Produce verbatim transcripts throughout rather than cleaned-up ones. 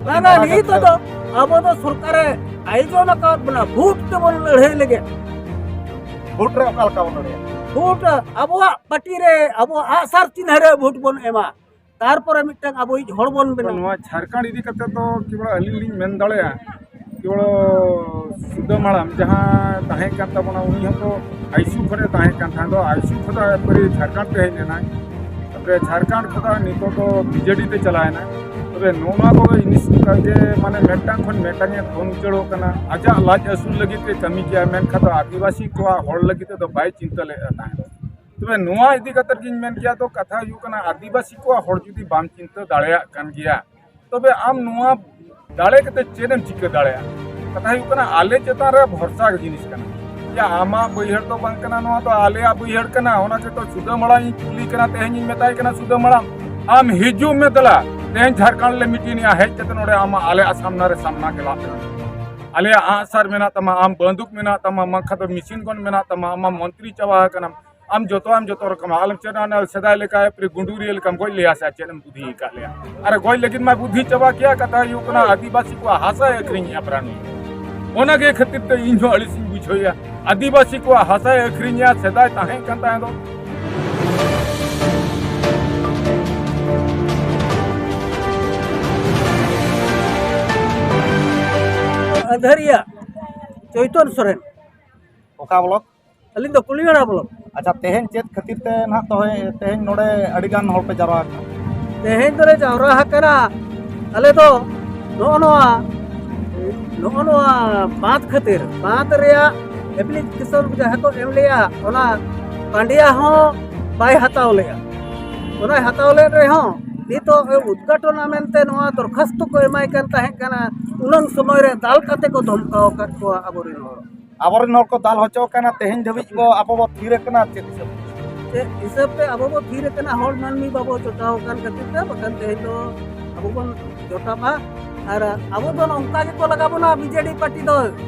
ᱵᱟᱝᱟ, ᱱᱤᱛ ᱫᱚ ᱟᱵᱚ ᱫᱚ ᱥᱚᱨᱠᱟᱨᱮ ᱟᱭᱳᱡᱚᱱ ᱟᱠᱟᱫ ᱵᱚᱱᱟ ᱵᱷᱳᱴ ᱛᱮᱵᱚᱱ ᱞᱟᱹᱲᱦᱟᱹᱭ ᱞᱟᱹᱜᱤᱫ᱾ ᱵᱷᱳᱴ ᱨᱮ ᱚᱠᱟ ᱞᱮᱠᱟ ᱵᱚᱱ ᱞᱟᱹᱲᱦᱟᱹᱭᱟ? ᱵᱷᱳᱴ ᱟᱵᱚᱣᱟᱜ ᱯᱟᱨᱴᱤ ᱨᱮ, ᱟᱵᱚᱣᱟᱜ ᱟᱜᱼᱥᱟᱨ ᱪᱤᱱᱦᱟᱹ ᱨᱮ ᱵᱷᱳᱴ ᱵᱚᱱ ᱮᱢᱟ, ᱛᱟᱨᱯᱚᱨᱮ ᱢᱤᱫᱴᱟᱝ ᱟᱵᱚᱭᱤᱡ ᱦᱚᱲ ᱵᱚᱱ ᱵᱮᱱᱟᱣᱟ᱾ ᱱᱚᱣᱟ ᱡᱷᱟᱲᱠᱷᱚᱸᱰ ᱤᱫᱤ ᱠᱟᱛᱮ ᱫᱚ ᱠᱮᱵᱚᱞ ᱟᱹᱞᱤᱧ ᱞᱤᱧ ᱢᱮᱱ ᱫᱟᱲᱮᱭᱟᱜᱼᱟ, ᱠᱮᱵᱚᱞ ᱥᱩᱫᱟᱹᱢ ᱦᱟᱲᱟᱢ ᱡᱟᱦᱟᱸ ᱛᱟᱦᱮᱸ ᱠᱟᱱ ᱛᱟᱵᱚᱱᱟ, ᱩᱱᱤ ᱦᱚᱸᱛᱚ ᱟᱭᱥᱩ ᱠᱷᱚᱱᱮ ᱛᱟᱦᱮᱸ ᱠᱟᱱ ᱛᱟᱦᱮᱸ ᱫᱚ, ᱟᱭᱥᱩ ᱠᱷᱚᱱ ᱮᱠᱵᱟᱨᱮ ᱡᱷᱟᱲᱠᱷᱚᱸᱰ ᱛᱮ ᱦᱮᱡ ᱞᱮᱱᱟᱭ᱾ ᱛᱟᱯᱚᱨᱮ ᱡᱷᱟᱲᱠᱷᱚᱸᱰ ᱠᱷᱚᱱ ᱱᱤᱛᱚᱜ ᱫᱚ ᱵᱤᱡᱮᱰᱤ ᱛᱮ ᱪᱟᱞᱟᱣ ᱮᱱᱟᱭ᱾ ᱛᱚᱵᱮ ᱱᱚᱜᱼᱚ ᱱᱚᱣᱟ ᱠᱚ ᱡᱤᱱᱤᱥ ᱜᱮ ᱢᱟᱱᱮ ᱢᱤᱫᱴᱟᱝ ᱠᱷᱚᱱ ᱢᱤᱫᱴᱟᱝ ᱮ ᱯᱷᱳᱱ ᱩᱪᱟᱹᱲᱚᱜ ᱠᱟᱱᱟ᱾ ᱟᱡᱟᱜ ᱞᱟᱡ ᱟᱹᱥᱩᱞ ᱞᱟᱹᱜᱤᱫ ᱛᱮ ᱠᱟᱹᱢᱤ ᱠᱮᱭᱟ, ᱢᱮᱱᱠᱷᱟᱱ ᱫᱚ ᱟᱹᱫᱤᱵᱟᱹᱥᱤ ᱠᱚᱣᱟᱜ ᱦᱚᱲ ᱞᱟᱹᱜᱤᱫ ᱛᱮᱫᱚ ᱵᱟᱭ ᱪᱤᱱᱛᱟᱹ ᱞᱮᱫᱼᱟ ᱛᱟᱦᱮᱸᱫ᱾ ᱛᱚᱵᱮ ᱱᱚᱣᱟ ᱤᱫᱤ ᱠᱟᱛᱮ ᱜᱤᱧ ᱢᱮᱱ ᱠᱮᱭᱟ, ᱫᱚ ᱠᱟᱛᱷᱟ ᱦᱩᱭᱩᱜ ᱠᱟᱱᱟ, ᱟᱹᱫᱤᱵᱟᱹᱥᱤ ᱠᱚᱣᱟᱜ ᱦᱚᱲ ᱡᱩᱫᱤ ᱵᱟᱢ ᱪᱤᱱᱛᱟᱹ ᱫᱟᱲᱮᱭᱟᱜ ᱠᱟᱱ ᱜᱮᱭᱟ, ᱛᱚᱵᱮ ᱟᱢ ᱱᱚᱣᱟ ᱫᱟᱲᱮ ᱠᱟᱛᱮ ᱪᱮᱫ ᱮᱢ ᱪᱤᱠᱟᱹ ᱫᱟᱲᱮᱭᱟᱜᱼᱟ? ᱠᱟᱛᱷᱟ ᱦᱩᱭᱩᱜ ᱠᱟᱱᱟ, ᱟᱞᱮ ᱪᱮᱛᱟᱱ ᱨᱮ ᱵᱷᱚᱨᱥᱟ ᱡᱤᱱᱤᱥ ᱠᱟᱱᱟ᱾ ᱭᱟ, ᱟᱢᱟᱜ ᱵᱟᱹᱭᱦᱟᱹᱲ ᱫᱚ ᱵᱟᱝ ᱠᱟᱱᱟ, ᱱᱚᱣᱟ ᱫᱚ ᱟᱞᱮᱭᱟᱜ ᱵᱟᱹᱭᱦᱟᱹᱲ ᱠᱟᱱᱟ᱾ ᱚᱱᱟ ᱛᱮᱫᱚ ᱥᱩᱫᱟᱹᱢ ᱦᱟᱲᱟᱢ ᱤᱧ ᱠᱩᱞᱤ ᱠᱟᱱᱟ, ᱛᱮᱦᱮᱧ ᱤᱧ ᱢᱮᱛᱟᱭ ᱠᱟᱱᱟ, "ᱥᱩᱫᱟᱹᱢ ᱦᱟᱲᱟᱢ, ᱟᱢ ᱦᱤᱡᱩᱜ ᱢᱮ ᱫᱮᱞᱟ, ᱛᱮᱦᱮᱧ ᱡᱷᱟᱲᱠᱷᱚᱸᱰ ᱞᱮ ᱢᱤᱴᱤᱝ ᱮᱜᱼᱟ, ᱦᱮᱡ ᱠᱟᱛᱮ ᱱᱚᱰᱮ ᱟᱢᱟᱜ ᱟᱞᱮᱭᱟᱜ ᱥᱟᱢᱱᱟ ᱨᱮ ᱥᱟᱢᱱᱟ ᱜᱮᱞᱟᱜ ᱢᱮ᱾ ᱟᱞᱮᱭᱟᱜ ᱟᱜᱼᱥᱟᱨ ᱢᱮᱱᱟᱜ ᱛᱟᱢᱟ, ᱟᱢ ᱵᱟᱹᱱᱫᱩᱠ ᱢᱮᱱᱟᱜ ᱛᱟᱢᱟ, ᱵᱟᱝᱠᱷᱟᱱ ᱫᱚ ᱢᱮᱥᱤᱱ ᱜᱚᱱ ᱢᱮᱱᱟᱜ ᱛᱟᱢᱟ, ᱟᱢ ᱢᱟ ᱢᱚᱱᱛᱨᱤ ᱪᱟᱵᱟ ᱟᱠᱟᱱᱟᱢ, ᱟᱢ ᱡᱚᱛᱚᱣᱟᱜ ᱮᱢ ᱡᱚᱛᱚ ᱨᱚᱠᱚᱢᱟ, ᱟᱞᱮᱢ ᱪᱮᱫ ᱚᱱᱟ ᱥᱮᱫᱟᱭ ᱞᱮᱠᱟ ᱮᱯᱨᱤ ᱜᱩᱸᱰᱩᱨᱤᱭᱟᱹ ᱞᱮᱠᱟᱢ ᱜᱚᱡ ᱞᱮᱭᱟ ᱥᱮ ᱪᱮᱫ ᱮᱢ ᱵᱩᱫᱷᱤ ᱟᱠᱟᱫ ᱞᱮᱭᱟ?" ᱟᱨ ᱜᱚᱡ ᱞᱟᱹᱜᱤᱫ ᱢᱟᱭ ᱵᱩᱫᱷᱤ ᱪᱟᱵᱟ ᱠᱮᱭᱟ᱾ ᱠᱟᱛᱷᱟ ᱦᱩᱭᱩᱜ ᱠᱟᱱᱟ, ᱟᱹᱫᱤᱵᱟᱹᱥᱤ ᱠᱚᱣᱟᱜ ᱦᱟᱥᱟᱭ ᱟᱹᱠᱷᱨᱤᱧᱮᱜᱼᱟ ᱯᱨᱟᱱᱤ᱾ ᱚᱱᱟ ᱜᱮ ᱠᱷᱟᱹᱛᱤᱨ ᱛᱮ ᱤᱧ ᱦᱚᱸ ᱟᱹᱲᱤᱥᱤᱧ ᱵᱩᱡᱷᱟᱹᱣᱮᱜᱼᱟ᱾ ᱟᱹᱫᱤᱵᱟᱹᱥᱤ ᱠᱚᱣᱟᱜ ᱦᱟᱥᱟᱭ ᱟᱹᱠᱷᱨᱤᱧᱮᱜᱼᱟ, ᱥᱮᱫᱟᱭ ᱛᱟᱦᱮᱸ ᱠᱟᱱ ᱛᱟᱦᱮᱸ ᱫᱚ᱾ ᱟᱹᱫᱷᱟᱹᱨᱤᱭᱟᱹ ᱪᱳᱭᱛᱚᱱ ᱥᱚᱨᱮᱱ᱾ ᱚᱠᱟ ᱵᱞᱚᱠ? ᱟᱹᱞᱤᱧ ᱫᱚ ᱠᱩᱞᱤᱭᱟᱹᱲᱟ ᱵᱞᱚᱠ᱾ ᱟᱪᱪᱷᱟ, ᱛᱮᱦᱮᱧ ᱪᱮᱫ ᱠᱷᱟᱹᱛᱤᱨ ᱛᱮ ᱱᱟᱦᱟᱜ ᱛᱚᱵᱮ ᱛᱮᱦᱮᱧ ᱱᱚᱰᱮ ᱟᱹᱰᱤ ᱜᱟᱱ ᱦᱚᱲ ᱯᱮ ᱡᱟᱣᱨᱟ ᱟᱠᱟᱱᱟ? ᱛᱮᱦᱮᱧ ᱫᱚᱞᱮ ᱡᱟᱣᱨᱟ ᱟᱠᱟᱱᱟ, ᱟᱞᱮ ᱫᱚ ᱱᱚᱜᱼᱚ ᱱᱚᱣᱟ, ᱱᱚᱜᱼᱚ ᱱᱚᱣᱟ ᱵᱟᱸᱫᱷ ᱠᱷᱟᱹᱛᱤᱨ, ᱵᱟᱸᱫᱷ ᱨᱮᱭᱟᱜ ᱮᱯᱞᱤᱠᱮᱥᱚᱱ ᱡᱟᱦᱟᱸ ᱠᱚ ᱮᱢ ᱞᱮᱜᱼᱟ, ᱚᱱᱟ ᱯᱟᱸᱰᱮᱭᱟ ᱦᱚᱸ ᱵᱟᱭ ᱦᱟᱛᱟᱣ ᱞᱮᱜᱼᱟ᱾ ᱚᱱᱟᱭ ᱦᱟᱛᱟᱣ ᱞᱮᱫ ᱨᱮᱦᱚᱸ ᱱᱤᱛᱚᱜ ᱩᱫᱽᱜᱷᱟᱴᱚᱱᱟ ᱢᱮᱱᱛᱮ ᱱᱚᱣᱟ ᱫᱚᱨᱠᱷᱟᱥᱛᱚ ᱠᱚ ᱮᱢᱟᱭ ᱠᱟᱱ ᱛᱟᱦᱮᱸ ᱠᱟᱱᱟ, ᱩᱱᱟᱹᱝ ᱥᱚᱢᱚᱭ ᱨᱮ ᱫᱟᱞ ᱠᱟᱛᱮ ᱠᱚ ᱫᱷᱚᱢᱠᱟᱣ ᱟᱠᱟᱫ ᱠᱚᱣᱟ ᱟᱵᱚᱨᱮᱱ ᱦᱚᱲ᱾ ᱟᱵᱚᱨᱮᱱ ᱦᱚᱲ ᱠᱚ ᱫᱟᱞ ᱦᱚᱪᱚ ᱟᱠᱟᱱᱟ, ᱛᱮᱦᱮᱧ ᱫᱷᱟᱹᱵᱤᱡ ᱵᱚ, ᱟᱵᱚ ᱵᱚ ᱛᱷᱤᱨ ᱟᱠᱟᱱᱟ ᱪᱮᱫ ᱦᱤᱥᱟᱹᱵ ᱛᱮ? ᱪᱮᱫ ᱦᱤᱥᱟᱹᱵ ᱛᱮ ᱟᱵᱚ ᱵᱚ ᱛᱷᱤᱨ ᱟᱠᱟᱱᱟ, ᱦᱚᱲ ᱢᱟᱹᱱᱢᱤ ᱵᱟᱵᱚ ᱡᱚᱴᱟᱣ ᱟᱠᱟᱱ ᱠᱷᱟᱹᱛᱤᱨ ᱛᱮ, ᱵᱟᱠᱷᱟᱱ ᱛᱮᱦᱮᱧ ᱫᱚ ᱟᱵᱚ ᱵᱚᱱ ᱡᱚᱴᱟᱜᱼᱟ᱾ ᱟᱨ ᱟᱵᱚ ᱫᱚ ᱱᱚᱝᱠᱟ ᱜᱮᱠᱚ ᱞᱟᱜᱟ ᱵᱚᱱᱟ ᱵᱤᱡᱮᱰᱤ ᱯᱟᱨᱴᱤ ᱫᱚ᱾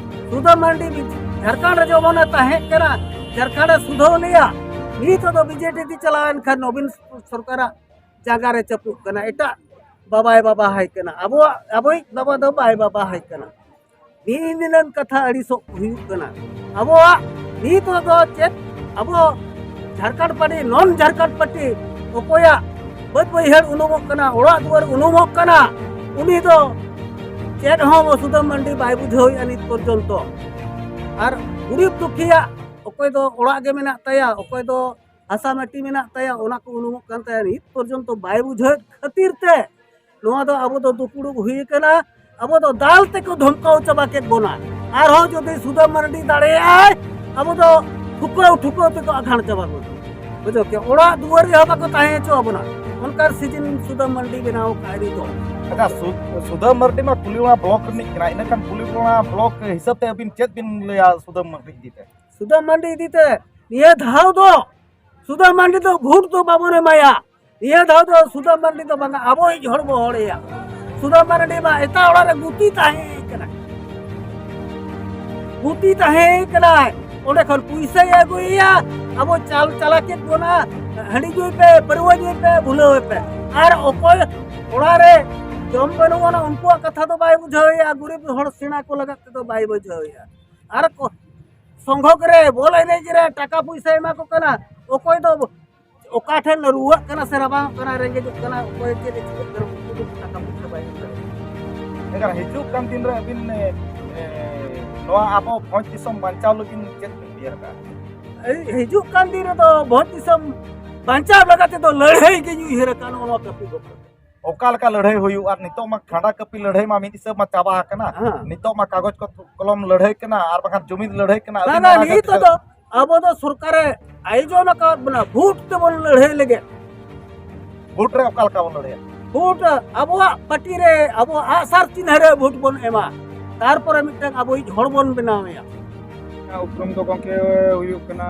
ᱥᱩᱫᱷᱟᱹ ᱢᱟᱨᱰᱤ ᱵᱤ-, ᱡᱷᱟᱲᱠᱷᱚᱸᱰ ᱨᱮ ᱡᱮᱢᱚᱱᱮ ᱛᱟᱦᱮᱸ ᱠᱟᱱᱟ, ᱡᱷᱟᱲᱠᱷᱚᱸᱰ ᱮ ᱥᱩᱫᱷᱟᱹᱣ ᱞᱮᱭᱟ, ᱱᱤᱛᱚᱜ ᱫᱚ ᱵᱤᱡᱮᱰᱤ ᱪᱟᱞᱟᱣᱮᱱ ᱠᱷᱟᱱ ᱱᱚᱵᱤᱱ ᱥᱚᱨᱠᱟᱨᱟᱜ ᱡᱟᱸᱜᱟ ᱨᱮ ᱪᱟᱯᱩᱜ ᱠᱟᱱᱟ᱾ ᱮᱴᱟᱜ ᱵᱟᱵᱟᱭ ᱵᱟᱵᱟ ᱦᱟᱭ ᱠᱟᱱᱟ, ᱟᱵᱚᱣᱟᱜ, ᱟᱵᱚᱭᱤᱡ ᱵᱟᱵᱟ ᱫᱚ ᱵᱟᱭ ᱵᱟᱵᱟ ᱦᱟᱭ ᱠᱟᱱᱟ᱾ ᱱᱤᱭᱟᱹ ᱱᱤᱱᱟᱹᱝ ᱠᱟᱛᱷᱟ ᱟᱹᱲᱤᱥᱚᱜ ᱦᱩᱭᱩᱜ ᱠᱟᱱᱟ᱾ ᱟᱵᱚᱣᱟᱜ ᱱᱤᱛᱚᱜ ᱫᱚ ᱪᱮᱫ, ᱟᱵᱚ ᱡᱷᱟᱨᱠᱷᱚᱸᱰ ᱯᱟᱨᱴᱤ, ᱱᱚᱱ ᱡᱷᱟᱨᱠᱷᱚᱸᱰ ᱯᱟᱨᱴᱤ, ᱚᱠᱚᱭᱟᱜ ᱵᱟᱹᱫᱽ ᱵᱟᱹᱭᱦᱟᱹᱲ ᱩᱱᱩᱢᱚᱜ ᱠᱟᱱᱟ, ᱚᱲᱟᱜ ᱫᱩᱣᱟᱹᱨ ᱩᱱᱩᱢᱚᱜ ᱠᱟᱱᱟ, ᱩᱱᱤ ᱫᱚ ᱪᱮᱫ ᱦᱚᱸ ᱥᱩᱫᱟᱹᱢ ᱢᱟᱱᱰᱤ ᱵᱟᱭ ᱵᱩᱡᱷᱟᱹᱣᱮᱫᱼᱟ ᱱᱤᱛ ᱯᱚᱨᱡᱚᱱᱛᱚ᱾ ᱟᱨ ᱜᱩᱨᱤᱵ ᱫᱩᱠᱷᱤᱭᱟᱜ ᱚᱠᱚᱭ ᱫᱚ ᱚᱲᱟᱜ ᱜᱮ ᱢᱮᱱᱟᱜ ᱛᱟᱭᱟ, ᱚᱠᱚᱭ ᱫᱚ ᱦᱟᱥᱟ ᱢᱟᱹᱴᱤ ᱢᱮᱱᱟᱜ ᱛᱟᱭᱟ, ᱚᱱᱟ ᱠᱚ ᱩᱱᱩᱢᱚᱜ ᱠᱟᱱ ᱛᱟᱭᱟ, ᱱᱤᱛ ᱯᱚᱨᱡᱚᱱᱛᱚ ᱵᱟᱭ ᱵᱩᱡᱷᱟᱹᱣᱮᱫ ᱠᱷᱟᱹᱛᱤᱨ ᱛᱮ ᱱᱚᱣᱟ ᱫᱚ ᱟᱵᱚ ᱫᱚ ᱫᱩᱯᱲᱩᱵ ᱦᱩᱭ ᱟᱠᱟᱱᱟ᱾ ᱟᱵᱚ ᱫᱚ ᱫᱟᱞ ᱛᱮᱠᱚ ᱫᱷᱚᱢᱠᱟᱣ ᱪᱟᱵᱟ ᱠᱮᱫ ᱵᱚᱱᱟ᱾ ᱟᱨᱦᱚᱸ ᱡᱩᱫᱤ ᱥᱩᱫᱟᱹᱢ ᱢᱟᱨᱰᱤ ᱫᱟᱲᱮᱭᱟᱜᱼᱟᱭ, ᱟᱵᱚ ᱫᱚ ᱴᱷᱩᱠᱟᱹᱣ ᱴᱷᱩᱠᱟᱹᱣ ᱛᱮᱠᱚ ᱟᱜᱷᱟᱬ ᱪᱟᱵᱟ ᱵᱚᱱᱟ᱾ ᱵᱩᱡᱷᱟᱹᱣ ᱠᱮ, ᱚᱲᱟᱜ ᱫᱩᱣᱟᱹᱨ ᱨᱮᱦᱚᱸ ᱵᱟᱠᱚ ᱛᱟᱦᱮᱸ ᱦᱚᱪᱚ ᱟᱵᱚᱱᱟ᱾ ᱚᱱᱠᱟᱱ ᱥᱤᱡᱤᱱ ᱥᱩᱫᱟᱹᱢ ᱢᱟᱨᱰᱤ ᱵᱮᱱᱟᱣ ᱠᱟᱜᱼᱟᱭ ᱱᱤᱛᱚᱜ᱾ ᱟᱪᱪᱷᱟ, ᱥᱩ-, ᱥᱩᱫᱟᱹᱢ ᱢᱟᱨᱰᱤ ᱢᱟ ᱠᱩᱞᱤ ᱚᱱᱟ ᱵᱞᱚᱠ ᱨᱤᱱᱤᱡ ᱠᱟᱱᱟᱭ, ᱤᱱᱟᱹᱠᱷᱟᱱ ᱠᱩᱞᱤ ᱚᱱᱟ ᱵᱞᱚᱠ ᱦᱤᱥᱟᱹᱵ ᱛᱮ ᱟᱹᱵᱤᱱ ᱪᱮᱫ ᱵᱤᱱ ᱞᱟᱹᱭᱟ ᱥᱩᱫᱟᱹᱢ ᱢᱟᱨᱰᱤ ᱤᱫᱤ ᱛᱮ? ᱥᱩᱫᱟᱹᱢ ᱢᱟᱨᱰᱤ ᱤᱫᱤ ᱛᱮ ᱱᱤᱭᱟᱹ ᱫᱷᱟᱣ ᱫᱚ ᱥᱩᱫᱟᱹᱢ ᱢᱟᱨᱰᱤ ᱫᱚ ᱵᱷᱳᱴ ᱫᱚ ᱵᱟᱵᱚᱱ ᱮᱢᱟᱭᱟ᱾ ᱱᱤᱭᱟᱹ ᱫᱷᱟᱣ ᱫᱚ ᱥᱩᱫᱟᱹᱢ ᱢᱟᱨᱰᱤ ᱫᱚ ᱵᱟᱝᱟ, ᱟᱵᱚᱭᱤᱡ ᱦᱚᱲ ᱵᱚ ᱦᱚᱲᱮᱭᱟ᱾ ᱥᱩᱫᱟᱹᱢ ᱢᱟᱨᱰᱤ ᱢᱟ ᱮᱴᱟᱜ ᱚᱲᱟᱜ ᱨᱮ ᱜᱩᱛᱤ ᱛᱟᱦᱮᱸ ᱠᱟᱱᱟ, ᱜᱩᱛᱤ ᱛᱟᱦᱮᱸ ᱠᱟᱱᱟᱭ, ᱚᱸᱰᱮ ᱠᱷᱚᱱ ᱯᱩᱭᱥᱟᱹᱭ ᱟᱹᱜᱩᱭᱮᱭᱟ, ᱟᱵᱚ ᱪᱟᱞ ᱪᱟᱞᱟ ᱠᱮᱫ ᱵᱚᱱᱟ, ᱦᱟᱺᱰᱤ ᱧᱩᱭ ᱯᱮ, ᱯᱟᱹᱨᱣᱟᱹ ᱧᱩᱭ ᱯᱮ, ᱵᱷᱩᱞᱟᱹᱣ ᱯᱮ᱾ ᱟᱨ ᱚᱠᱚᱭ ᱚᱲᱟᱜ ᱨᱮ ᱡᱚᱢ ᱵᱟᱹᱱᱩᱜ ᱟᱱᱟ, ᱩᱱᱠᱩᱣᱟᱜ ᱠᱟᱛᱷᱟ ᱫᱚ ᱵᱟᱭ ᱵᱩᱡᱷᱟᱹᱣᱮᱭᱟ, ᱜᱩᱨᱤᱵ ᱦᱚᱲ ᱥᱮᱬᱟ ᱠᱚ ᱞᱟᱜᱟᱫ ᱛᱮᱫᱚ ᱵᱟᱭ ᱵᱩᱡᱷᱟᱹᱣᱮᱭᱟ᱾ ᱟᱨ ᱠᱚ-, ᱥᱚᱝᱜᱷᱚᱠ ᱨᱮ ᱵᱚᱞ ᱮᱱᱮᱡ ᱨᱮ ᱴᱟᱠᱟ ᱯᱩᱭᱥᱟᱹ ᱮᱢᱟ ᱠᱚ ᱠᱟᱱᱟ, ᱚᱠᱚᱭ ᱫᱚ ᱚᱠᱟ ᱴᱷᱮᱱ ᱨᱩᱣᱟᱹᱜ ᱠᱟᱱᱟ ᱥᱮ ᱨᱟᱵᱟᱝᱚᱜ ᱠᱟᱱᱟ, ᱨᱮᱸᱜᱮᱡᱚᱜ ᱠᱟᱱᱟ, ᱚᱠᱚᱭ ᱪᱮᱫ ᱮ ᱪᱤᱠᱟᱹᱜ ᱠᱟᱱᱟ, ᱩᱱᱠᱩ ᱫᱚ ᱴᱟᱠᱟ ᱯᱩᱭᱥᱟᱹ ᱵᱟᱭ ᱮᱢ ᱫᱟᱲᱮᱭᱟᱜᱼᱟ᱾ ᱮᱱᱠᱷᱟᱱ ᱦᱤᱡᱩᱜ ᱠᱟᱱ ᱫᱤᱱ ᱨᱮ ᱟᱹᱵᱤᱱ, ᱮ, ᱮ, ᱱᱚᱣᱟ ᱟᱵᱚ ᱵᱷᱚᱸᱡᱽ ᱫᱤᱥᱚᱢ ᱵᱟᱧᱪᱟᱣ ᱞᱟᱹᱜᱤᱫ ᱪᱮᱫ ᱵᱤᱱ ᱩᱭᱦᱟᱹᱨ ᱠᱟᱜᱼᱟ? ᱮᱭ ᱦᱤᱡᱩᱜ ᱠᱟᱱ ᱫᱤᱱ ᱨᱮᱫᱚ ᱵᱷᱚᱸᱡᱽ ᱫᱤᱥᱚᱢ ᱵᱟᱧᱪᱟᱣ ᱞᱟᱹᱜᱤᱫ ᱛᱮᱫᱚ ᱞᱟᱹᱲᱦᱟᱹᱭ ᱜᱮᱧ ᱩᱭᱦᱟᱹᱨ ᱟᱠᱟᱫᱼᱟ, ᱱᱚᱣᱟ ᱠᱟᱹᱯᱤ ᱜᱚᱯᱚᱲ᱾ ᱚᱠᱟ ᱞᱮᱠᱟ ᱞᱟᱹᱲᱦᱟᱹᱭ ᱦᱩᱭᱩᱜᱼᱟ? ᱱᱤᱛᱚᱜ ᱢᱟ ᱠᱷᱟᱸᱰᱟ ᱠᱟᱹᱯᱤ ᱞᱟᱹᱲᱦᱟᱹᱭ ᱢᱟ ᱢᱤᱫ ᱦᱤᱥᱟᱹᱵ ᱢᱟ ᱪᱟᱵᱟ ᱟᱠᱟᱱᱟ᱾ ᱦᱮᱸ᱾ ᱱᱤᱛᱚᱜ ᱢᱟ ᱠᱟᱜᱚᱡᱽ ᱠᱚ ᱠᱚᱞᱚᱢ ᱞᱟᱹᱲᱦᱟᱹᱭ ᱠᱟᱱᱟ, ᱟᱨ ᱵᱟᱠᱷᱟᱱ ᱡᱩᱢᱤᱫ ᱞᱟᱹᱲᱦᱟᱹᱭ ᱠᱟᱱᱟ᱾ ᱟᱹᱵᱤᱱ ᱵᱟᱝᱟ, ᱚᱱᱟ ᱱᱤᱛ ᱠᱷᱟᱹᱛᱤᱨ ᱫᱚ ᱟᱵᱚ ᱫᱚ ᱥᱚᱨᱠᱟᱨᱮ ᱟᱭᱳᱡᱚᱱ ᱟᱠᱟᱫ ᱵᱚᱱᱟ, ᱵᱷᱳᱴ ᱛᱮᱵᱚᱱ ᱞᱟᱹᱲᱦᱟᱹᱭ ᱞᱟᱹᱜᱤᱫ᱾ ᱵᱷᱳᱴ ᱨᱮ ᱚᱠᱟ ᱞᱮᱠᱟ ᱵᱚᱱ ᱞᱟᱹᱲᱦᱟᱹᱭᱟ? ᱵᱷᱳᱴ ᱟᱵᱚᱣᱟᱜ ᱯᱟᱨᱴᱤ ᱨᱮ, ᱟᱵᱚᱣᱟᱜ ᱟᱜᱼᱥᱟᱨ ᱪᱤᱱᱦᱟᱹ ᱨᱮ ᱵᱷᱳᱴ ᱵᱚᱱ ᱮᱢᱟ, ᱛᱟᱨᱯᱚᱨᱮ ᱢᱤᱫᱴᱟᱝ ᱟᱵᱚᱭᱤᱡ ᱦᱚᱲ ᱵᱚᱱ ᱵᱮᱱᱟᱣᱮᱭᱟ᱾ ᱤᱧᱟᱹᱜ ᱩᱯᱨᱩᱢ ᱫᱚ ᱜᱚᱢᱠᱮ ᱦᱩᱭᱩᱜ ᱠᱟᱱᱟ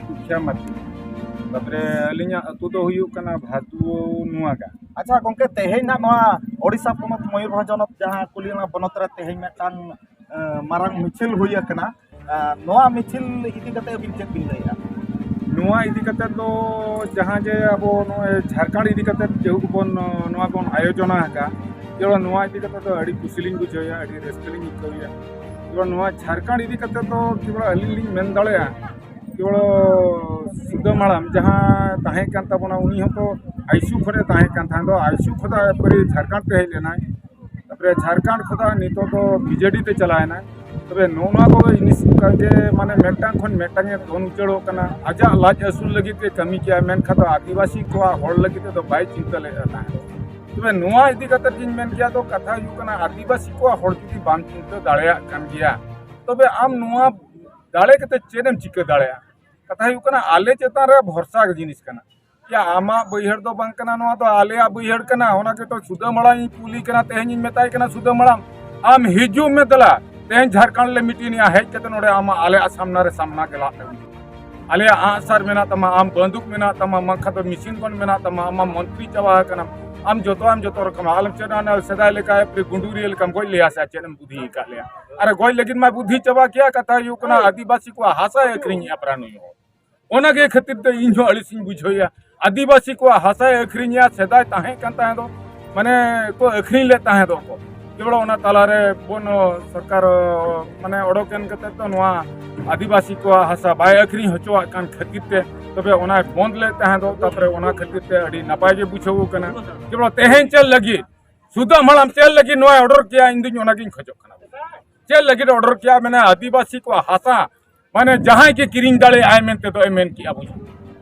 ᱫᱩᱠᱷᱤᱭᱟ ᱢᱟᱨᱰᱤ, ᱛᱟᱯᱚᱨᱮ ᱟᱹᱞᱤᱧᱟᱜ ᱟᱹᱛᱩ ᱫᱚ ᱦᱩᱭᱩᱜ ᱠᱟᱱᱟ ᱵᱷᱟᱫᱩ ᱱᱚᱣᱟᱜᱟ᱾ ᱟᱪᱪᱷᱟ ᱜᱚᱢᱠᱮ, ᱛᱮᱦᱮᱧ ᱱᱟᱜ ᱱᱚᱣᱟ ᱳᱰᱤᱥᱟ ᱯᱚᱱᱚᱛ ᱢᱚᱭᱩᱨᱵᱷᱚᱸᱡᱽ ᱦᱚᱱᱚᱛ ᱡᱟᱦᱟᱸ ᱠᱩᱞᱤᱭᱟᱱᱟ ᱵᱚᱱᱚᱛ ᱨᱮ ᱛᱮᱦᱮᱧ ᱢᱤᱫᱴᱟᱝ, ᱮ, ᱢᱟᱨᱟᱝ ᱢᱤᱪᱷᱤᱞ ᱦᱩᱭ ᱟᱠᱟᱱᱟ, ᱮ, ᱱᱚᱣᱟ ᱢᱤᱪᱷᱤᱞ ᱤᱫᱤ ᱠᱟᱛᱮ ᱟᱹᱵᱤᱱ ᱪᱮᱫ ᱵᱤᱱ ᱞᱟᱹᱭᱮᱫᱼᱟ? ᱱᱚᱣᱟ ᱤᱫᱤ ᱠᱟᱛᱮ ᱫᱚ ᱡᱟᱦᱟᱸ ᱡᱮ ᱟᱵᱚ ᱱᱚᱜᱼᱚᱭ ᱡᱷᱟᱲᱠᱷᱚᱸᱰ ᱤᱫᱤ ᱠᱟᱛᱮ ᱡᱮᱦᱮᱛᱩ ᱵᱚᱱ ᱱᱚᱣᱟ ᱵᱚᱱ ᱟᱭᱳᱡᱚᱱᱟ ᱟᱠᱟᱫ, ᱡᱮ ᱱᱚᱣᱟ ᱤᱫᱤ ᱠᱟᱛᱮ ᱫᱚ ᱟᱹᱰᱤ ᱠᱩᱥᱤ ᱞᱤᱧ ᱵᱩᱡᱷᱟᱹᱣᱮᱫᱼᱟ, ᱟᱹᱰᱤ ᱨᱟᱹᱥᱠᱟᱹ ᱞᱤᱧ ᱟᱹᱭᱠᱟᱹᱣᱮᱫᱼᱟ᱾ ᱡᱮ ᱱᱚᱣᱟ ᱡᱷᱟᱲᱠᱷᱚᱸᱰ ᱤᱫᱤ ᱠᱟᱛᱮ ᱫᱚ ᱠᱮᱵᱚᱞ ᱟᱹᱞᱤᱧ ᱞᱤᱧ ᱢᱮᱱ ᱫᱟᱲᱮᱭᱟᱜᱼᱟ, ᱠᱮᱵᱚᱞ ᱥᱩᱫᱟᱹᱢ ᱦᱟᱲᱟᱢ ᱡᱟᱦᱟᱸ ᱛᱟᱦᱮᱸ ᱠᱟᱱ ᱛᱟᱵᱚᱱᱟ, ᱩᱱᱤ ᱦᱚᱸᱛᱚ ᱟᱭᱥᱩ ᱠᱷᱚᱱᱮ ᱛᱟᱦᱮᱸ ᱠᱟᱱ ᱛᱟᱦᱮᱸ ᱫᱚ, ᱟᱭᱥᱩ ᱠᱷᱚᱱᱟᱜ ᱮᱠᱵᱟᱨᱮ ᱡᱷᱟᱲᱠᱷᱚᱸᱰ ᱛᱮ ᱦᱮᱡ ᱞᱮᱱᱟᱭ᱾ ᱛᱟᱨᱯᱚᱨᱮ ᱡᱷᱟᱲᱠᱷᱚᱸᱰ ᱠᱷᱚᱱᱟᱜ ᱱᱤᱛᱚᱜ ᱫᱚ ᱵᱤᱡᱮᱰᱤ ᱛᱮ ᱪᱟᱞᱟᱣ ᱮᱱᱟᱭ᱾ ᱛᱚᱵᱮ ᱱᱚᱜᱼᱚ ᱱᱚᱣᱟ ᱠᱚ ᱡᱤᱱᱤᱥ ᱡᱮ ᱢᱟᱱᱮ ᱢᱤᱫᱴᱟᱝ ᱠᱷᱚᱱ ᱢᱤᱫᱴᱟᱝ ᱮ ᱫᱚᱱ ᱩᱪᱟᱹᱲᱚᱜ ᱠᱟᱱᱟ, ᱟᱡᱟᱜ ᱞᱟᱡ ᱟᱹᱥᱩᱞ ᱞᱟᱹᱜᱤᱫ ᱛᱮ ᱠᱟᱹᱢᱤ ᱠᱮᱭᱟ, ᱢᱮᱱᱠᱷᱟᱱ ᱫᱚ ᱟᱹᱫᱤᱵᱟᱹᱥᱤ ᱠᱚᱣᱟᱜ ᱦᱚᱲ ᱞᱟᱹᱜᱤᱫ ᱛᱮᱫᱚ ᱵᱟᱭ ᱪᱤᱱᱛᱟᱹ ᱞᱮᱫᱼᱟ ᱛᱟᱦᱮᱸᱫ᱾ ᱛᱚᱵᱮ ᱱᱚᱣᱟ ᱤᱫᱤ ᱠᱟᱛᱮ ᱜᱤᱧ ᱢᱮᱱ ᱠᱮᱭᱟ, ᱫᱚ ᱠᱟᱛᱷᱟ ᱦᱩᱭᱩᱜ ᱠᱟᱱᱟ, ᱟᱹᱫᱤᱵᱟᱹᱥᱤ ᱠᱚᱣᱟᱜ ᱦᱚᱲ ᱡᱩᱫᱤ ᱵᱟᱢ ᱪᱤᱱᱛᱟᱹ ᱫᱟᱲᱮᱭᱟᱜ ᱠᱟᱱ ᱜᱮᱭᱟ, ᱛᱚᱵᱮ ᱟᱢ ᱱᱚᱣᱟ ᱫᱟᱲᱮ ᱠᱟᱛᱮ ᱪᱮᱫ ᱮᱢ ᱪᱤᱠᱟᱹ ᱫᱟᱲᱮᱭᱟᱜᱼᱟ? ᱠᱟᱛᱷᱟ ᱦᱩᱭᱩᱜ ᱠᱟᱱᱟ, ᱟᱞᱮ ᱪᱮᱛᱟᱱ ᱨᱮ ᱵᱷᱚᱨᱥᱟ ᱜᱮ ᱡᱤᱱᱤᱥ ᱠᱟᱱᱟ᱾ ᱭᱟ, ᱟᱢᱟᱜ ᱵᱟᱹᱭᱦᱟᱹᱲ ᱫᱚ ᱵᱟᱝ ᱠᱟᱱᱟ, ᱱᱚᱣᱟ ᱫᱚ ᱟᱞᱮᱭᱟᱜ ᱵᱟᱹᱭᱦᱟᱹᱲ ᱠᱟᱱᱟ᱾ ᱚᱱᱟ ᱜᱮᱛᱚ ᱥᱩᱫᱟᱹ ᱢᱟᱲᱟᱝ ᱤᱧ ᱠᱩᱞᱤ ᱠᱟᱱᱟ, ᱛᱮᱦᱮᱧ ᱤᱧ ᱢᱮᱛᱟᱭ ᱠᱟᱱᱟ, ᱥᱩᱫᱟᱹ ᱢᱟᱲᱟᱝ, ᱟᱢ ᱦᱤᱡᱩᱜ ᱢᱮ ᱫᱮᱞᱟ, ᱛᱮᱦᱮᱧ ᱡᱷᱟᱲᱠᱷᱚᱸᱰ ᱞᱮ ᱢᱤᱴᱤᱝᱮᱜᱼᱟ, ᱦᱮᱡ ᱠᱟᱛᱮ ᱱᱚᱰᱮ ᱟᱢᱟᱜ ᱟᱞᱮᱭᱟᱜ ᱥᱟᱢᱱᱟ ᱨᱮ ᱥᱟᱢᱱᱟ ᱜᱮᱞᱟᱜ ᱢᱮ᱾ ᱟᱞᱮᱭᱟᱜ ᱟᱸᱜᱼᱥᱟᱨ ᱢᱮᱱᱟᱜ ᱛᱟᱢᱟ, ᱟᱢ ᱵᱟᱱᱫᱩᱠ ᱢᱮᱱᱟᱜ ᱛᱟᱢᱟ, ᱵᱟᱝᱠᱷᱟᱱ ᱫᱚ ᱢᱮᱥᱤᱱ ᱜᱚᱱ ᱢᱮᱱᱟᱜ ᱛᱟᱢᱟ, ᱟᱢ ᱢᱟ ᱢᱚᱱᱛᱨᱤ ᱪᱟᱵᱟ ᱟᱠᱟᱱᱟᱢ, ᱟᱢ ᱡᱚᱛᱚ, ᱟᱢ ᱡᱚᱛᱚ ᱨᱚᱠᱚᱢ, ᱟᱞᱮᱢ ᱪᱮᱫ ᱚᱱᱟ ᱥᱮᱫᱟᱭ ᱞᱮᱠᱟ ᱮᱯᱨᱤ ᱜᱩᱸᱰᱩᱨᱤᱭᱟᱹ ᱞᱮᱠᱟᱢ ᱜᱚᱡ ᱞᱮᱭᱟ ᱥᱮ ᱪᱮᱫ ᱮᱢ ᱵᱩᱫᱷᱤ ᱟᱠᱟᱫ ᱞᱮᱭᱟ? ᱟᱨ ᱜᱚᱡ ᱞᱟᱹᱜᱤᱫ ᱢᱟ ᱵᱩᱫᱷᱤ ᱪᱟᱵᱟ ᱠᱮᱭᱟ, ᱠᱟᱛᱷᱟ ᱦᱩᱭᱩᱜ ᱠᱟᱱᱟ ᱟᱹᱫᱤᱵᱟᱹᱥᱤ ᱠᱚᱣᱟᱜ ᱦᱟᱥᱟᱭ ᱟᱹᱠᱷᱨᱤᱧᱮᱜᱼᱟ ᱯᱟᱨᱟ ᱱᱩᱭ ᱦᱚᱲ᱾ ᱚᱱᱟᱜᱮ ᱠᱷᱟᱹᱛᱤᱨ ᱛᱮ ᱤᱧ ᱦᱚᱸ ᱟᱹᱲᱤᱥᱤᱧ ᱵᱩᱡᱷᱟᱹᱣᱮᱜᱼᱟ᱾ ᱟᱹᱫᱤᱵᱟᱹᱥᱤ ᱠᱚᱣᱟᱜ ᱦᱟᱥᱟᱭ ᱟᱹᱠᱷᱨᱤᱧᱮᱜᱼᱟ, ᱥᱮᱫᱟᱭ ᱛᱟᱦᱮᱸ ᱠᱟᱱ ᱛᱟᱦᱮᱸ ᱫᱚ, ᱢᱟᱱᱮ ᱠᱚ ᱟᱹᱠᱷᱨᱤᱧ ᱞᱮᱫ ᱛᱟᱦᱮᱸ ᱫᱚ ᱠᱚ᱾ ᱠᱮᱵᱚᱞ ᱚᱱᱟ ᱛᱟᱞᱟᱨᱮ ᱵᱚᱱ ᱥᱚᱨᱠᱟᱨ ᱢᱟᱱᱮ ᱚᱰᱚᱠ ᱮᱱ ᱠᱟᱛᱮ ᱫᱚ ᱱᱚᱣᱟ ᱟᱹᱫᱤᱵᱟᱹᱥᱤ ᱠᱚᱣᱟᱜ ᱦᱟᱥᱟ ᱵᱟᱭ ᱟᱹᱠᱷᱨᱤᱧ ᱦᱚᱪᱚᱣᱟᱜ ᱠᱟᱱ ᱠᱷᱟᱹᱛᱤᱨ ᱛᱮ, ᱛᱚᱵᱮ ᱚᱱᱟᱭ ᱵᱚᱱᱫ ᱞᱮᱫ ᱛᱟᱦᱮᱸ ᱫᱚ, ᱛᱟᱨᱯᱚᱨᱮ ᱚᱱᱟ ᱠᱷᱟᱹᱛᱤᱨ ᱛᱮ ᱟᱹᱰᱤ ᱱᱟᱯᱟᱭ ᱜᱮ ᱵᱩᱡᱷᱟᱹᱣ ᱠᱟᱱᱟ᱾ ᱠᱮᱵᱚᱞ ᱛᱮᱦᱮᱧ ᱪᱮᱫ ᱞᱟᱹᱜᱤᱫ ᱥᱩᱫᱟᱹᱢ ᱦᱟᱲᱟᱢ ᱪᱮᱫ ᱞᱟᱹᱜᱤᱫ ᱱᱚᱣᱟᱭ ᱚᱰᱚᱨ ᱠᱮᱭᱟ, ᱤᱧ ᱫᱩᱧ ᱚᱱᱟᱜᱤᱧ ᱠᱷᱚᱡᱚᱜ ᱠᱟᱱᱟ᱾ ᱪᱮᱫ ᱞᱟᱹᱜᱤᱫ ᱚᱰᱚᱨ ᱠᱮᱭᱟ? ᱢᱮᱱᱟ ᱟᱹᱫᱤᱵᱟᱹᱥᱤ ᱠᱚᱣᱟᱜ ᱦᱟᱥᱟ, ᱢᱟᱱᱮ ᱡᱟᱦᱟᱸᱭ ᱜᱮ ᱠᱤᱨᱤᱧ ᱫᱟᱲᱮᱭᱟᱜᱼᱟᱭ ᱢᱮᱱᱛᱮ ᱫᱚ ᱮ ᱢᱮᱱ ᱠᱮᱜᱼᱟ᱾ ᱵᱩᱡᱷᱟᱹᱣ,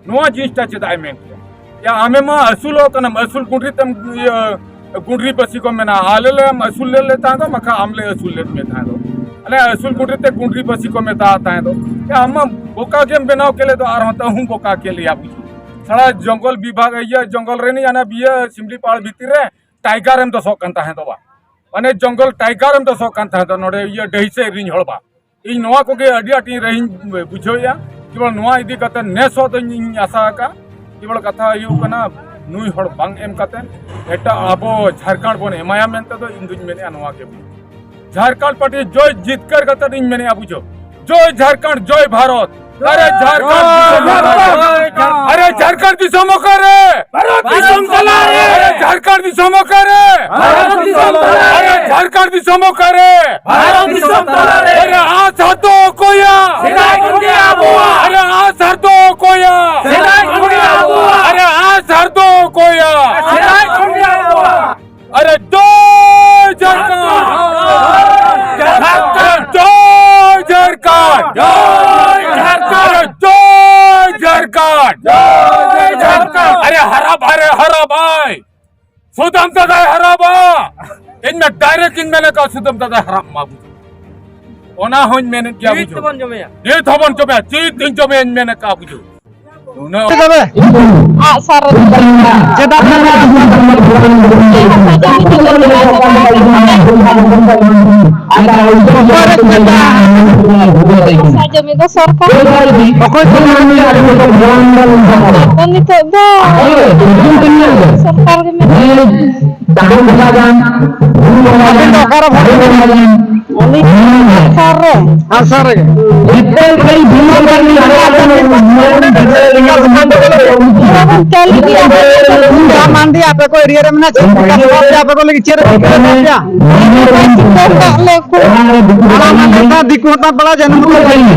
ᱱᱚᱣᱟ ᱡᱤᱱᱤᱥᱴᱟ ᱪᱮᱫᱟᱜ ᱮ ᱢᱮᱱ ᱠᱮᱜᱼᱟ? ᱭᱟ, ᱟᱢᱮ ᱢᱟ ᱟᱹᱥᱩᱞᱚᱜ ᱠᱟᱱᱟᱢ, ᱟᱹᱥᱩᱞ ᱜᱩᱸᱰᱨᱤ ᱛᱮᱢ, ᱤᱭᱟᱹ, ᱜᱩᱸᱰᱨᱤ ᱯᱟᱹᱥᱤ ᱠᱚ ᱢᱮᱱᱟ, ᱟᱞᱮ ᱞᱮ ᱟᱹᱥᱩᱞ ᱞᱮᱫ ᱞᱮ ᱛᱟᱦᱮᱸ ᱫᱚ, ᱵᱟᱠᱷᱟᱱ ᱟᱢ ᱞᱮ ᱟᱹᱥᱩᱞ ᱞᱮᱫ ᱢᱮ ᱛᱟᱦᱮᱸ ᱫᱚ᱾ ᱟᱞᱮ ᱟᱹᱥᱩᱞ ᱜᱩᱸᱰᱨᱤ ᱛᱮ ᱜᱩᱸᱰᱨᱤ ᱯᱟᱹᱥᱤ ᱠᱚ ᱢᱮᱛᱟᱜ ᱛᱟᱦᱮᱸ ᱫᱚ᱾ ᱭᱟ, ᱟᱢ ᱢᱟ ᱵᱚᱠᱟ ᱜᱮᱢ ᱵᱮᱱᱟᱣ ᱠᱮᱫ ᱞᱮ ᱫᱚ, ᱟᱨᱦᱚᱸ ᱛᱟᱹᱦᱩᱢ ᱵᱚᱠᱟ ᱠᱮᱫ ᱞᱮᱭᱟ᱾ ᱵᱩᱡᱷᱟᱹᱣ, ᱥᱟᱲᱟ ᱡᱚᱝᱜᱚᱞ ᱵᱤᱵᱷᱟᱜᱽ, ᱤᱭᱟᱹ, ᱡᱚᱝᱜᱚᱞ ᱨᱮᱱᱤᱡ ᱚᱱᱟ ᱵᱤᱭᱟᱹ ᱥᱤᱢᱞᱤ ᱯᱟᱲ ᱵᱷᱤᱛᱤᱨ ᱨᱮ ᱴᱟᱭᱜᱟᱨ ᱮᱢ ᱫᱚᱥᱚᱜ ᱠᱟᱱ ᱛᱟᱦᱮᱸ ᱫᱚ ᱵᱟ, ᱢᱟᱱᱮ ᱡᱚᱝᱜᱚᱞ ᱴᱟᱭᱜᱟᱨ ᱮᱢ ᱫᱚᱥᱚᱜ ᱠᱟᱱ ᱛᱟᱦᱮᱸ ᱫᱚ ᱱᱚᱰᱮ ᱤᱭᱟᱹ ᱰᱟᱹᱦᱤ ᱥᱮᱫ ᱨᱤᱧ ᱦᱚᱲ ᱵᱟ᱾ ᱤᱧ ᱱᱚᱣᱟ ᱠᱚᱜᱮ ᱟᱹᱰᱤ ᱟᱸᱴᱤᱧ ᱨᱟᱹᱦᱤᱧ ᱵᱩᱡᱷᱟᱹᱣᱮᱫᱼᱟ᱾ ᱠᱮᱵᱚᱞ ᱱᱚᱣᱟ ᱤᱫᱤ ᱠᱟᱛᱮ ᱱᱮᱥ ᱦᱚᱸ ᱫᱚᱧ ᱤᱧ ᱟᱥᱟ ᱟᱠᱟᱫ, ᱠᱮᱵᱚᱞ ᱠᱟᱛᱷᱟ ᱦᱩᱭᱩᱜ ᱠᱟᱱᱟ, ᱱᱩᱭ ᱦᱚᱲ ᱵᱟᱝ ᱮᱢ ᱠᱟᱛᱮ ᱮᱴᱟᱜ ᱟᱵᱚ ᱡᱷᱟᱲᱠᱷᱚᱸᱰ ᱵᱚᱱ ᱮᱢᱟᱭᱟ ᱢᱮᱱᱛᱮ ᱫᱚ ᱤᱧ ᱫᱩᱧ ᱢᱮᱱᱮᱫᱼᱟ ᱱᱚᱣᱟ ᱜᱮ᱾ ᱡᱷᱟᱲᱠᱷᱚᱸᱰ ᱯᱟᱨᱴᱤ ᱡᱚᱭ ᱡᱤᱛᱠᱟᱹᱨ ᱠᱟᱛᱮ ᱤᱧ ᱢᱮᱱᱮᱫᱼᱟ, ᱵᱩᱡᱷᱟᱹᱣ, ᱡᱚᱭ ᱡᱷᱟᱲᱠᱷᱚᱸᱰ, ᱡᱚᱭ ᱵᱷᱟᱨᱚᱛ᱾ ᱟᱨᱮ ᱡᱷᱟᱲᱠᱷᱚᱸᱰ ᱫᱤᱥᱚᱢ ᱚᱠᱟᱨᱮ? ᱟᱨᱮ ᱡᱷᱟᱲᱠᱷᱚᱸᱰ ᱫᱤᱥᱚᱢ ᱚᱠᱟᱨᱮ? ᱵᱷᱟᱨᱚᱛ ᱫᱤᱥᱚᱢ ᱛᱟᱞᱟᱨᱮ᱾ ᱟᱨᱮ ᱡᱷᱟᱲᱠᱷᱚᱸᱰ ᱫᱤᱥᱚᱢ ᱚᱠᱟᱨᱮ? ᱵᱷᱟᱨᱚᱛ ᱫᱤᱥᱚᱢ ᱛᱟᱞᱟᱨᱮ᱾ ᱟᱨᱮ ᱡᱷᱟᱲᱠᱷᱚᱸᱰ ᱫᱤᱥᱚᱢ ᱚᱠᱟᱨᱮ? ᱵᱷᱟᱨᱚᱛ ᱫᱤᱥᱚᱢ ᱛᱟᱞᱟᱨᱮ᱾ ᱟᱨᱮ ᱟᱥ ᱦᱟᱨ ᱫᱚ ᱚᱠᱚᱭᱟ? ᱥᱮᱫᱟᱭ ᱠᱷᱚᱱ ᱜᱮ ᱟᱵᱚᱣᱟᱜ᱾ ᱟᱨᱮ ᱟᱥ ᱦᱟᱨ ᱫᱚ ᱚᱠᱚᱭᱟ? ᱥᱮᱫᱟᱭ ᱠᱷᱚᱱ ᱜᱮ ᱟᱵᱚᱣᱟᱜ᱾ ᱟᱨᱮ ᱟᱥ ᱦᱟᱨ ᱫᱚ ᱚᱠᱚᱭᱟ? ᱥᱮᱫᱟᱭ ᱠᱷᱚᱱ ᱜᱮ ᱟᱵᱚᱣᱟᱜ᱾ ᱟᱨᱮ ᱡᱚᱭ ᱡᱷᱟᱲᱠᱷᱚᱸᱰ! ᱡᱷᱟᱲᱠᱷᱚᱸᱰ! ᱡᱚᱭ ᱡᱷᱟᱲᱠᱷᱚᱸᱰ! ᱡᱚᱭ ᱡᱷᱟᱲᱠᱷᱚᱸᱰ! ᱟᱨᱮ ᱡᱚᱭ ᱡᱷᱟᱲᱠᱷᱚᱸᱰ! ᱡᱚᱭ ᱡᱷᱟᱲᱠᱷᱚᱸᱰ! ᱟᱨᱮ ᱦᱟᱨᱟᱵ, ᱟᱨᱮ ᱦᱟᱨᱟᱵᱟᱭ! ᱥᱩᱫᱟᱢ ᱫᱟᱫᱟᱭ ᱦᱟᱨᱟᱵᱟ! ᱤᱧ ᱢᱟ direct ᱤᱧ ᱢᱮᱱ ᱟᱠᱟᱫ, ᱥᱩᱫᱟᱢ ᱫᱟᱫᱟᱭ ᱦᱟᱨᱟᱵ ᱢᱟ ᱵᱩᱡᱷᱟᱹᱣ᱾ ᱚᱱᱟ ᱦᱚᱸᱧ ᱢᱮᱱᱮᱫ ᱜᱮᱭᱟ, ᱱᱤᱛ ᱵᱩᱡᱷᱟᱹᱣ᱾ ᱛᱮᱵᱚᱱ ᱡᱚᱢᱮᱭᱟ᱾ ᱱᱤᱛ ᱦᱚᱸᱵᱚᱱ ᱡᱚᱢᱮᱭᱟ, ᱪᱮᱫ ᱤᱧ ᱡᱚᱢᱮᱭᱟ ᱤᱧ ᱢᱮᱱ ᱟᱠᱟᱫ, ᱵᱩᱡᱷᱟᱹᱣ᱾ ᱱᱩᱱᱟᱹᱜ ᱛᱚᱵᱮ ᱟᱜᱼᱥᱟᱨ ᱨᱮ ᱪᱮᱫᱟᱜ ᱚᱠᱚᱭ ᱨᱮ ᱪᱮᱫᱟᱜ? ᱦᱟᱥᱟ ᱡᱚᱢᱤ ᱫᱚ ᱥᱚᱨᱠᱟᱨ᱾ ᱚᱠᱚᱭ ᱠᱚ ᱢᱮᱱ ᱠᱮᱫᱟ? ᱥᱚᱨᱠᱟᱨ ᱫᱚ ᱱᱤᱛᱚᱜ ᱫᱚ ᱥᱚᱨᱠᱟᱨ ᱜᱮ ᱢᱮᱱᱟᱜᱼᱟ᱾ ᱟᱹᱵᱤᱱ ᱫᱚ ᱚᱠᱟᱨᱮ ᱵᱷᱳᱴ ᱵᱤᱱ ᱮᱢᱟ? ᱟᱹᱞᱤᱧ ᱟᱥᱟᱨ ᱨᱮ᱾ ᱟᱥᱟᱨ ᱨᱮᱜᱮ᱾ ᱪᱟᱹᱞᱩ ᱜᱮᱭᱟ᱾ ᱢᱟᱱᱰᱤ ᱟᱯᱮ ᱠᱚ ᱮᱨᱤᱭᱟ ᱨᱮ ᱢᱮᱱᱟᱜᱼᱟ, ᱪᱮᱫ ᱞᱮᱠᱟ ᱥᱚᱵᱷᱟᱵ ᱯᱮ ᱟᱯᱮ ᱠᱚ ᱞᱟᱹᱜᱤᱫ ᱪᱮᱫ ᱞᱮᱠᱟ ᱯᱮ ᱥᱚᱵᱷᱟᱵ ᱯᱮᱭᱟ? ᱟᱞᱟᱝ ᱢᱟ ᱱᱮᱛᱟᱨ ᱫᱤᱠᱩ ᱦᱚᱸ ᱛᱟᱢ ᱵᱟᱲᱟ ᱡᱟᱱᱟᱢ ᱠᱚ ᱞᱟᱹᱭᱟ᱾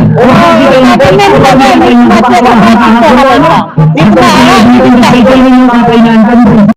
ᱟᱫᱚ ᱢᱮᱱ ᱠᱚ ᱢᱮᱱ ᱢᱟ ᱪᱮᱫ ᱞᱮᱠᱟ ᱪᱤᱠᱟᱹ ᱦᱟᱞᱟᱝᱟ? ᱱᱤᱛ ᱢᱟ ᱟᱲᱟᱜ ᱜᱤᱰᱤ ᱠᱟᱜ ᱠᱚ᱾